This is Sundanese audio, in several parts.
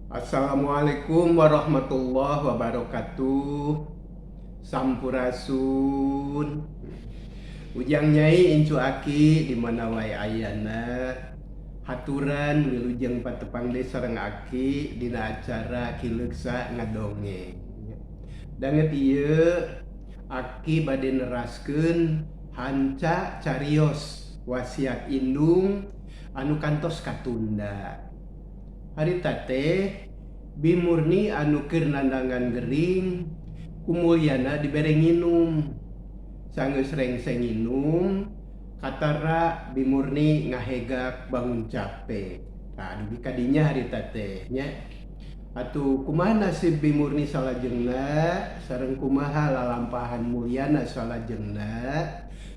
Assalamualaikum warahmatullahi wabarakatuh. Sampurasun. Ujang Nyai incu aki di mana wae ayana. Haturan wilujeng patepang deui sareng aki dina acara Kileuksa Ngadongeng. Danget ieu aki bade neraskeun hanca carios wasiat indung anu kantos katunda. Harita teh Bi Murni anu keur nandangan gering ku Mulyana dibere nginum. Sanggeus rengse nginum, katara Bi Murni ngahegak bangun cape. Tah dugi ka dinya harita teh nya. Atuh kumaha nasib Bi Murni salajengna sareng kumaha lalampahan Mulyana salajengna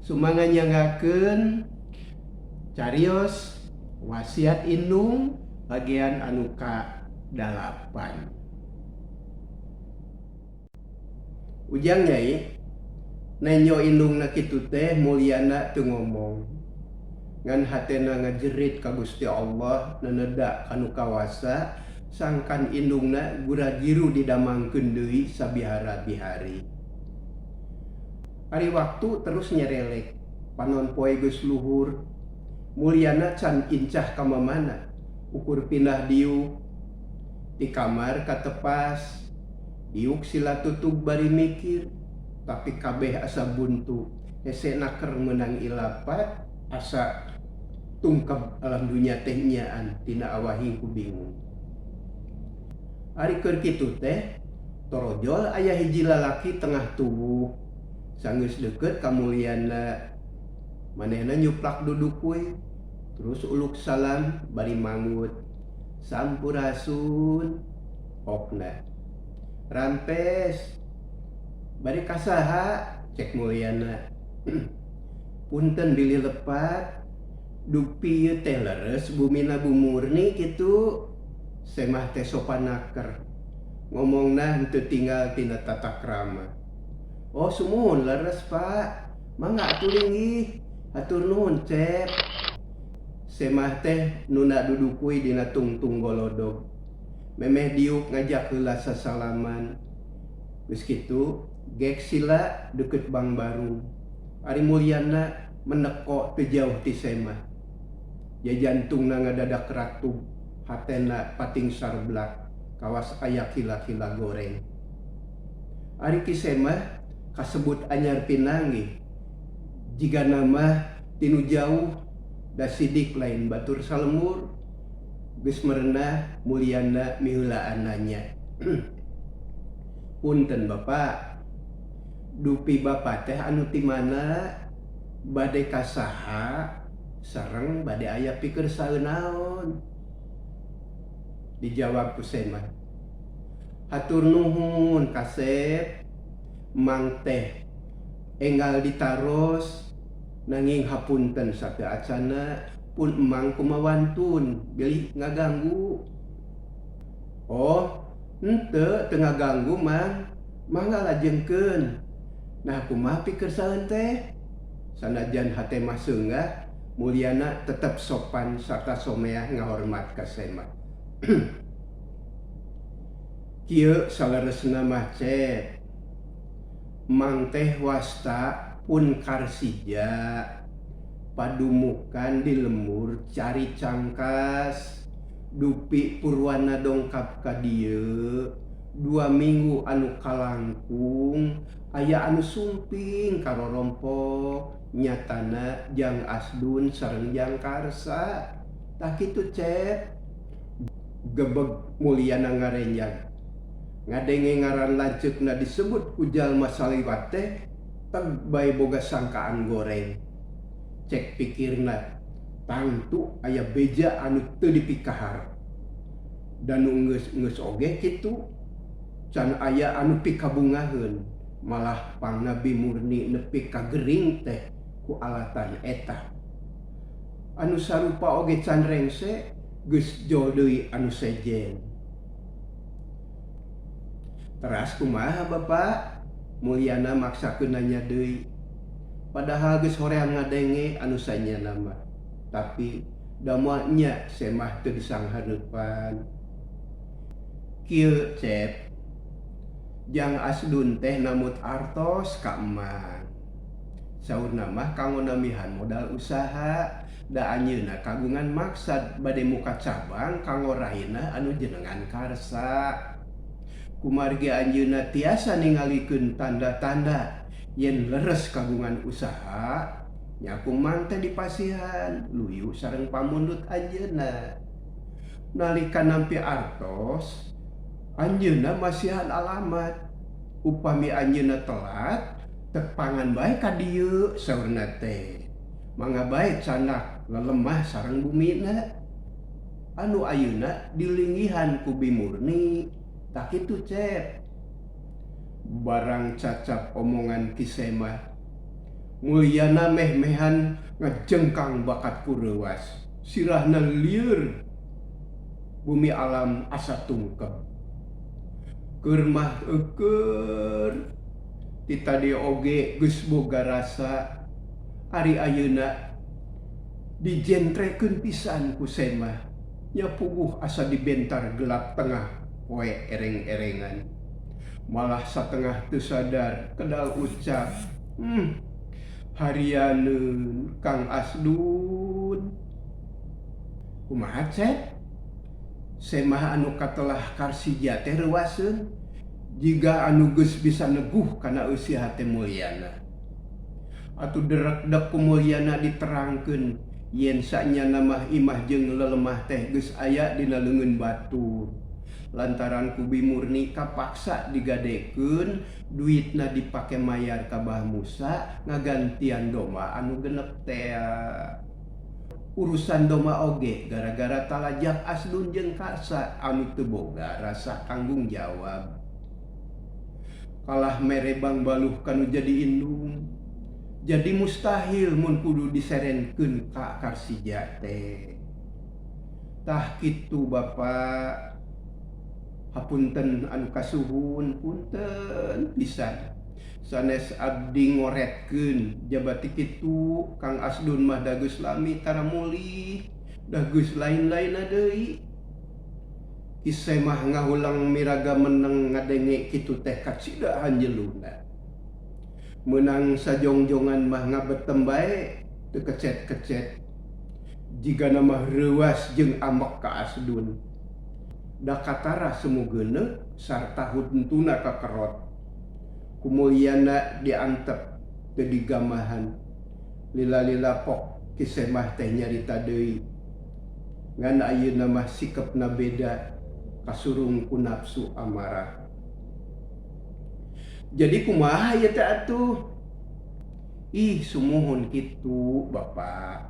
sumangga nyanggakeun carios wasiat indung bagian anu ka dalapan. Ujang Nyai, nenjo indungna kitu teh Mulyana teu ngomong. Ngan hatena ngajerit ka Gusti Allah neneda ka nu kawasa sangkan indungna gura-giru didamangkeun deui sabihara-bihari. Ari waktu terus nyerelek, panon poe geus luhur. Mulyana can incah ka mamana, ukur pindah diuk ti kamar ka tepas. Diuk sila tutug bari mikir, tapi kabeh asa buntu. Hese naker meunang ilapat, asa tungkeb alam dunya teh nyaan tina awahing ku bingung. Ari keur kitu teh, torojol aya hiji lalaki tengah tubuh. Sanggeus deukeut ka Mulyana, manehna nyuplak duduk we, terus uluk salam bari manggut. Sampurasun. Okna. Rampes. Bari ka saha? Cek Mulyana. Punten bilih lepat, dupi ieu teh leres bumina Bu Murni kitu. Semah teh sopan naker. Ngomongna henteu tinggal tina tata krama. Oh sumuhun leres Pak. Mangga atuh linggih. Hatur nuhun Cep. Semah teh nunda duduk we dina tungtung golodog. Memeh diuk ngajak heula sasalaman. Geus kitu, gek sila deukeut bang barung. Ari Mulyana meneko teu jauh ti Semah. Jajantungna ngadadak ratug, hatena pating sarblak, kawas aya kila-kila goreng. Ari Ki Semah kasebut anyar pinanggih. Jigana mah tinu jauh da sidik lain batur salembur. Geus merenah Mulyana miheulaan nanya. Punten Bapak, dupi Bapak teh anu ti mana, bade ka saha, sareng bade aya pikersaeun naon? Dijawab ku Semah. Hatur nuhun kasep, mang teh enggal ditaros nanging hapunten sateuacana pun emang kumawantun bilih ngaganggu. Oh, henteu teu ngaganggu mang, mangga lajengkeun. Nah kumaha pikersaeun teh? Sanajan hate mah seungah, Mulyana tetep sopan sarta someah ngahormat ka Semah. Kieu saleresna mah Cep. Mang teh wasta pun Karsija padumukan di lembur cari cangkas dupi Purwana dongkap ka dieu dua minggu anu kalangkung aya anu sumping karorompok nyatana Jang Asdun sareng Jang Karsa tah kitu Cep. Gebeg Mulyana ngarenjag ngadenge ngaran lanceukna disebut ku jalma saliwat teh teg bae boga sangkaan goreng. Cek pikirna tangtu aya beja anu teu dipikaharep. Da nu enggeus-enggeus oge kitu can aya anu pikabungaheun malah pangna Bi Murni nepi ka gering teh ku alatan eta. Anu sarupa oge can rengse geus jol deui anu sejen. Teras kumaha Bapak? Mulyana maksakeun nanya deui. Padahal geus hoream ngadenge anu sanyana mah. Tapi da moal nya semah teu disanghareupan. Kieu Cep, Jang Asdun teh namut artos ka Emang. Saurna mah kanggo nambihan modal usaha, da anjeunna kagungan maksad bade muka cabang kanggo rahina anu jenengan Karsa. Kumargi anjeunna tiasa ningalikeun tanda-tanda yen leres kagungan usaha, nya ku Mang teh dipasihan luyu sareng pamundut anjeunna. Nalika nampi artos, anjeunna masihan alamat. Upami anjeunna telat, tepangan bae ka dieu saurna teh. Mangga bae candak lelemah sareng bumina. Anu ayeuna dilinggihan ku Bi Murni. Tah kitu Cep. Barang cacap omongan Ki Semah, Mulyana meh-mehan ngajengkang bakat ku reuas. Sirahna lieur. Bumi alam asa tungkep. Keur mah eukeur. Ti tadi oge geus boga rasa. Ari ayeuna dijentrekeun pisan ku Semah. Nya puguh asa dibentar gelap tengah poe ereng-erengan. Malah satengah teu sadar kedal ucap, Hmm, harianeun Kang Asdun. Kumaha Cep? Semah anu katelah Karsija teh reuaseun, jiga anu geus bisa neguh kana eusi hate Mulyana. Atuh derekdek ku Mulyana diterangkeun yen sanyana mah imah jeung lelemah teh geus aya dina leungeun batur. Lantaran ku Bi Murni kapaksa digadekeun, duitna dipake mayar ka Bah Musa ngagantian domba anu genep tea. Urusan domba oge gara-gara talajak Asdun jeung Karsa anu teu boga rasa tanggung jawab. Kalah mere bangbaluh ka nu jadi indung. Jadi mustahil mun kudu diserenkeun ka Karsija teh. Tah kitu Bapa. Hapunten anu kasuhun, punten pisan. Sanes abdi ngoretkeun jaba ti kitu Kang Asdun mah da geus lami tara mulih, da geus lain-lainna deui. Ki Semah ngahulang miraga meneng ngadenge kitu teh kacida hanjeluna. Meunang sajongjongan mah ngabetem bae teu kecet-kecet. Jigana mah reuas jeung ambek ka Asdun. Da katara semu geuneuk sarta huntuna kakerot. Ku Mulyana diantep teu digamahan. Lila-lila pok Ki Semah teh nyarita deui. Ngan ayeuna mah sikepna beda, kasurung ku nafsu amarah. Jadi kumaha ieu teh atuh? Ih sumuhun kitu Bapa.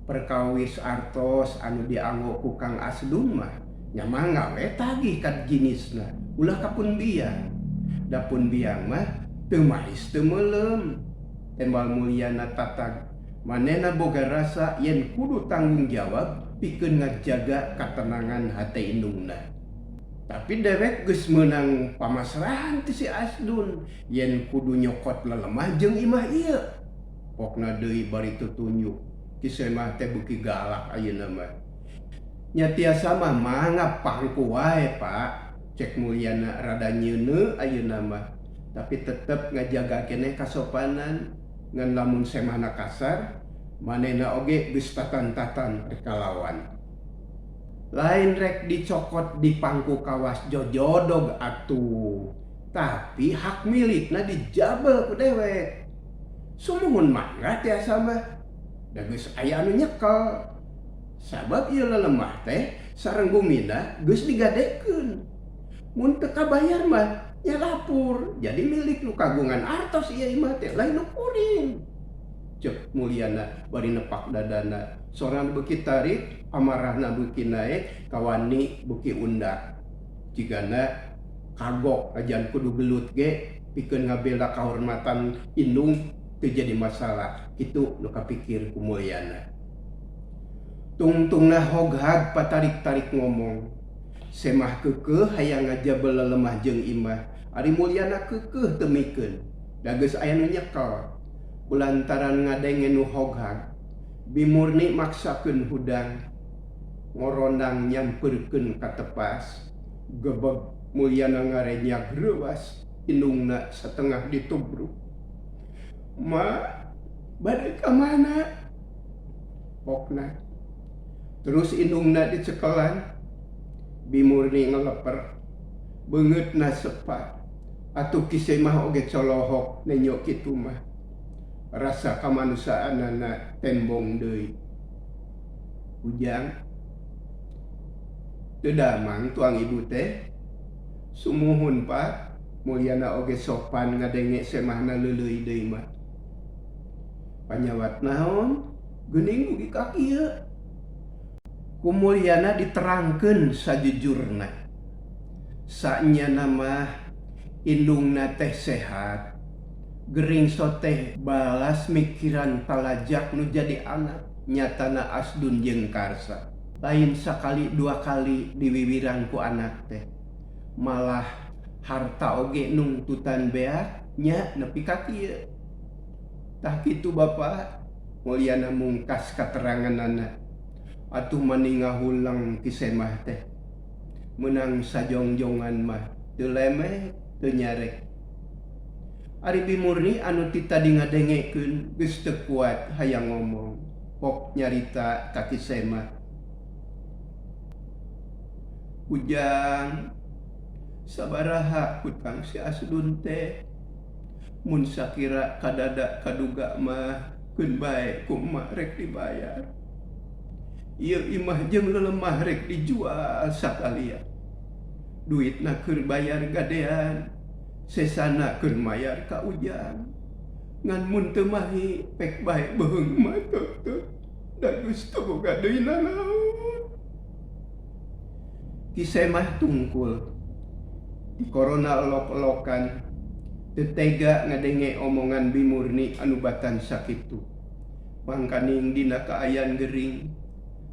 Perkawis artos anu dianggo ku Kang Asdun mah nya mangga we tagih ka jinisna ulah ka pun biang. Da pun biang mah teu mais teu meuleum. Tembal Mulyana tatag manehna boga rasa yen kudu tanggung jawab pikeun ngajaga katenangan hate indungna. Tapi dewek geus meunang pamasrahan ti si Asdun yen kudu nyokot lelemah jeung imah ieu. Pokna deui bari tutunjuk, Ki Semah teh beuki galak ayeuna mah. Nya tiasa mah mangap pangku wae, Pak, cek Mulyana rada nyeuneu ayeuna mah, tapi tetep ngajaga keneh kasopanan, ngan lamun Semahna kasar, manehna oge geus tatan-tatan rek kalawan. Lain rek dicokot di pangku kawas jojodog atuh, tapi hak milikna dijabel ku dewek. Sumuhun mangga tiasa mah, da geus aya anu nyekel. Sabab ieu lelemah teh sareng bumina geus digadekeun. Mun teu kabayar mah nya lapur, jadi milik nu kagungan artos ieu imah teh lain nu kuring. Cek Mulyana bari nepak dadana. Sorana beuki tarik, amarahna beuki naek, kawani beuki undak. Jigana kagok ajan kudu gelut ge pikeun ngabela kahormatan indung teu jadi masalah, kitu nu kapikir ku Mulyana. Tungtungna hoghag patarik-tarik ngomong. Semah keukeuh hayang ngajabel lelemah jeung imah, ari Mulyana keukeuh teu mikeun, da geus aya nu nyekel. Kulantaran ngadenge nu hoghag, Bi Murni maksakeun hudang, ngorondang nyampeurkeun ka tepas. Gebeg Mulyana ngarenyag reuas indungna satengah ditubruk. Ma, bade ka mana? Pokna. Terus indungna dicekelan. Bi Murni ngeleper. Beungeutna sepa. Atuh Ki Semah oge colohok nenjo kitu mah. Rasa kamanusaanana tembong deui. Ujang. Teu damang tuang ibu teh. Sumuhun Pa, Mulyana oge sopan ngadenge semahna leuleuy deui mah. Panyawat naon, geuning dugi ka kieu. Ku Mulyana diterangkeun sajujurna. Sanyana mah indungna teh sehat, gering soteh balas mikiran talajak nu jadi anak nyatana Asdun jeung Karsa. Lain sakali dua kali diwiwiran ku anak teh. Malah harta oge nungtutan beak nya nepi ka kieu. Tah kitu bapa, Mulyana mungkas kateranganana. Atuh mani ngahuleng Ki Semah teh. Meunang sajongjongan mah teu lemeh teu nyarek. Ari Bi Murni anu ti tadi ngadengekeun geus teu kuat hayang ngomong, pok nyarita ka Ki Semah. Ujang, sabaraha hutang si Asdun teh? Mun sakira kadada kaduga mah keun bae ku emak rek dibayar. Ieu imah jeung lelemah rek dijual sakalian. Duitna keur bayar gadean, sesana keur mayar ka Ujang. Ngan mun teu mahi pek bae beuheung mah teuteut, da geus teu boga deui nanaon. Ki Semah tungkul, ti korona elok-elokan, teu tega ngadenge omongan Bi Murni anu batan sakitu. Mangkaning dina kaayaan gering,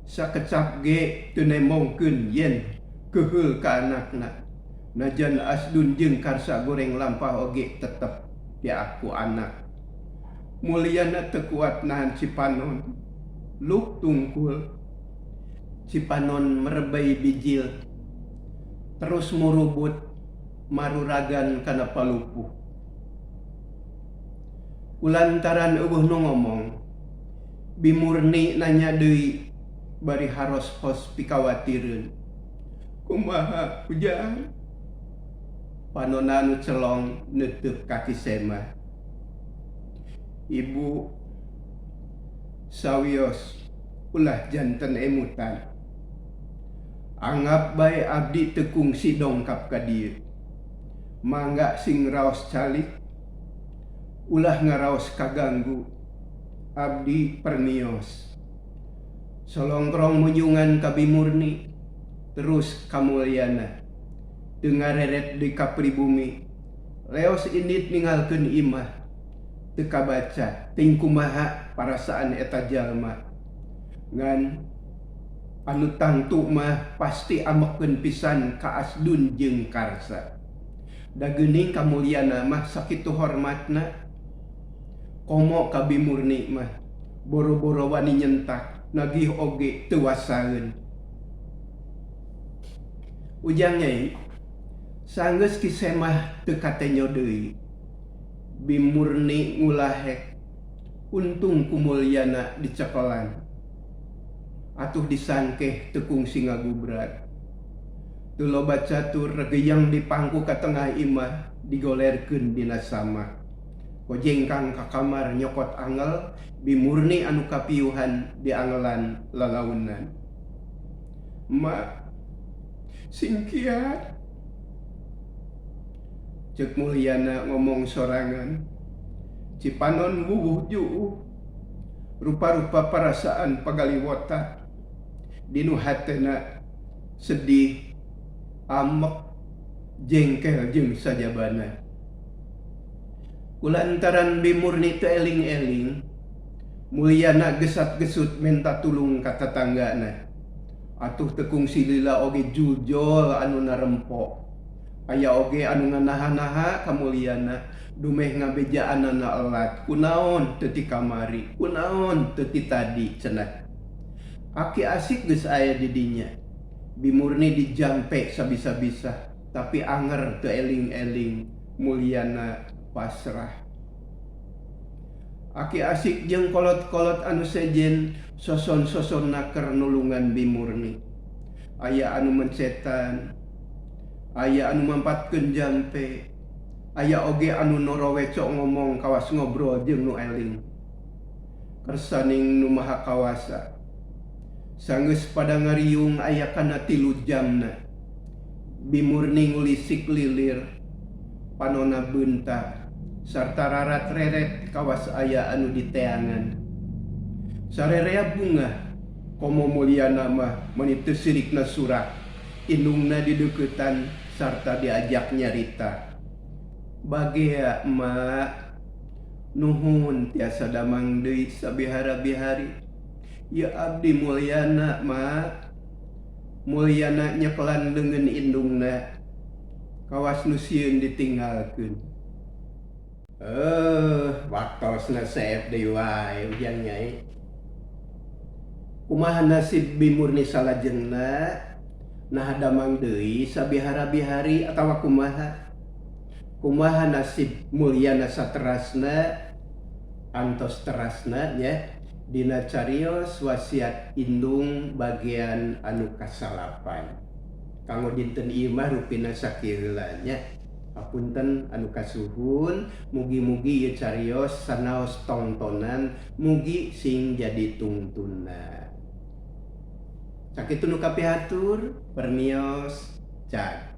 sakecap ge teu nembongkeun yen keuheul ka anakna. Najan Asdun jeung Karsa goreng lampah oge tetep diaku anak. Mulyana teu kuat nahan cipanon, luk tungkul. Cipanon merebey bijil, terus murubut maruragan kana palupuh. Kulantaran eueuh nu ngomong, Bi Murni nanya deui bari haros-hos pikawatireun. Kumaha Ujang? Panonna nu celong neuteuk ka Ki Semah. Ibu sawios ulah janten emutan. Anggap bae abdi teu kungsi dongkap ka dieu. Mangga sing raos calik, ulah ngaraos kaganggu. Abdi permios. Solongkrong munjungan ka Bi Murni, terus ka Mulyana. Teu ngareret deui ka pribumi, leos indit ninggalkeun imah. Teu kabaca ting kumaha parasaan eta jalma. Ngan anu tangtu mah pasti amekeun pisan ka Asdun jeung Karsa. Da geuning ka Mulyana mah sakitu hormatna. Komo ka Bi Murni mah, boro-boro wani nyentak, nagih oge teu wasaeun. Ujang nyai, sanggeus Ki Semah teu katenyo deui. Bi Murni ngulahek, untung ku Mulyana dicekelan. Atuh disangkeh teu kungsi ngagubrag. Teu loba catur regeyang dipangku ka tengah imah digolerkeun dina samah. Kojengkang ka kamar nyokot angel Bi Murni anu kapiuhan diangelan lalaunan. Ma, sing kiat. Cek Mulyana ngomong sorangan. Cipanon wuwuh juuh. Rupa-rupa parasaan pagaliwota dinu hatena sedih, amek, jengkel jeung sajabana. Kulantaran Bi Murni teu eling-eling, Mulyana gesat-gesut menta tulung ka tatanggana. Atuh teu kungsi lila oge juljol anu narempo. Aya oge anu nganaha-naha ka Mulyana dumeh ngabejaanana elat kunaon teu ti kamari, kunaon teu ti tadi cenah. Aki Asik geus aya di dinya. Bi Murni dijampe sabisa-bisa tapi anger teu eling-eling Mulyana pasrah. Aki Asik jeung kolot-kolot anu sejen soson-sosonna keur nulungan Bi Murni. Aya anu mencetan, aya anu mampatkeun jampe, aya oge anu noroweco ngomong kawas ngobrol jeung nu eling. Kersaning Nu Maha Kawasa. Sanggeus pada ngariung aya kana 3 jamna. Bi Murni ngulisik lilir, panonna beunta, sarta rarat-reret kawas aya anu diteangan. Sarerea bungah, komo Mulyana mah meuni teu sirikna surak, indungna dideuketan sarta diajak nyarita. Bagea Emak, nuhun tiasa damang deui sabihara-bihari. Ieu abdi Mulyana, Mak. Mulyana nyekelan leungeun indungna, kawas nu sieun ditinggalkeun. Waktosna seep deui wae ujang nyai. Kumaha nasib Bi Murni salajengna? Naha damang deui sabihara-bihari atawa kumaha? Kumaha nasib Mulyana saterasna? Antos terasna nya dina carios wasiat indung bagian anu kasalapan. Kanggo dinten ieu mah rupina sakieu heula nya. Hapunten anu kasuhun, mugi-mugi ieu carios sanaos tongtonan, mugi sing jadi tungtunan. Sakitu nu kapihatur, permios, cag.